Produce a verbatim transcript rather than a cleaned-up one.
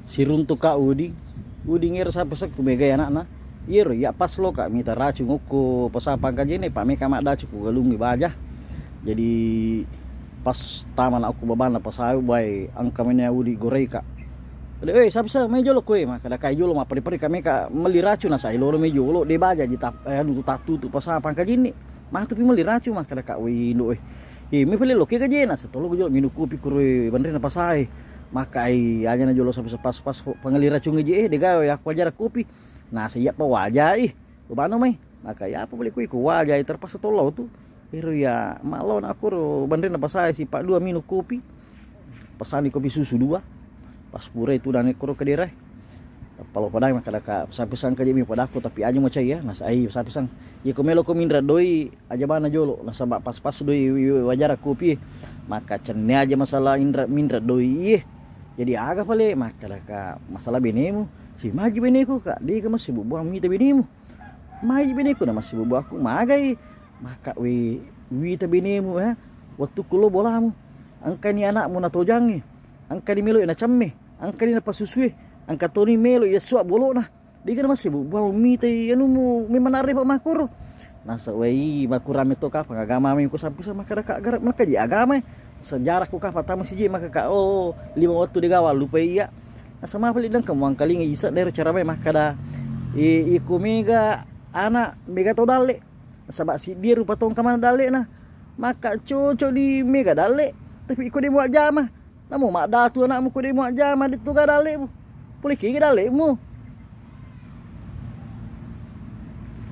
Siruntuka uding. Uding ero sapesekku megai anakna. Iyero iya pas loka mita racung okko pasa Pangkajene, pa meka maddacu ku galungngi baja. Jadi pas tama na okko babanna pasae, bae engka mena uding goreika. Ade, "Eh, sapi sa, mai jolo koe," makkada kai jolo mappari-pari ka meka melli racung, na sai lolo mai jolo, de baja ji tap-, eh, anu tu tattutu pasa Pangkajene. Matupi melli racung, makkada ka, "Woi, indo, eh. Eh, mai pale loke gajena, setolo jolo minung kopi kuro banrena pasae." Makkai aja na jolo sapi sa pas, pas pangelli racung je, eh, de gawe aku aja kopi. Nasa iya pa wajai. Ubano mai. Maka iya apa boleh kui ku wajai, terpaksa tollo tu. Ero iya malo na kuro banrena pasae sipa dua minung kopi. Pasani kopi susu dua. Pas purai tu dane kuro kedera. Palo padai makkada ka sapi sangka je mi padaku, tapi aja mo cai ya. Nasa ai sapi sang. Iya ko melo ko minra doi aja bana jolo. Nasaba pas-pas doi wi-, wi-, wajara kopi. Maka cenne aja masalah indra, minra doi iye. Jadi aga pale makkada ka masalah benemu. Si maji beneku ka, de ka masih buang mita benemu. Mai beneku na masih buang aku magai. Maka we wita benemu, eh. Waktu kulo bolamu. Engkani anakmu na tojangi. Engkani melo na camme. Engkani na pasusue. Engka toni melo iya suak bolona. Dega na masih buang mita anumu memang nare pa makuru. Nasa wei makurame to kapang agama me ku sapi sa makkada ka garap maka ji agama. Sejarah ku kapang tama siji maka ka, oh, lima waktu de gawa lupa iya. Nasa mapa lidang kamu angkalinga isa dero cara mai makkada, i-, iko mega anak mega to dalle. Nasaba siddi rupa tongka maneng dallena. Maka cocok di mega dalle. Tapi iko de muajjama. Namo maddatu anakmu ko de muajjama de tuga dallemu. Pole kega dallemu.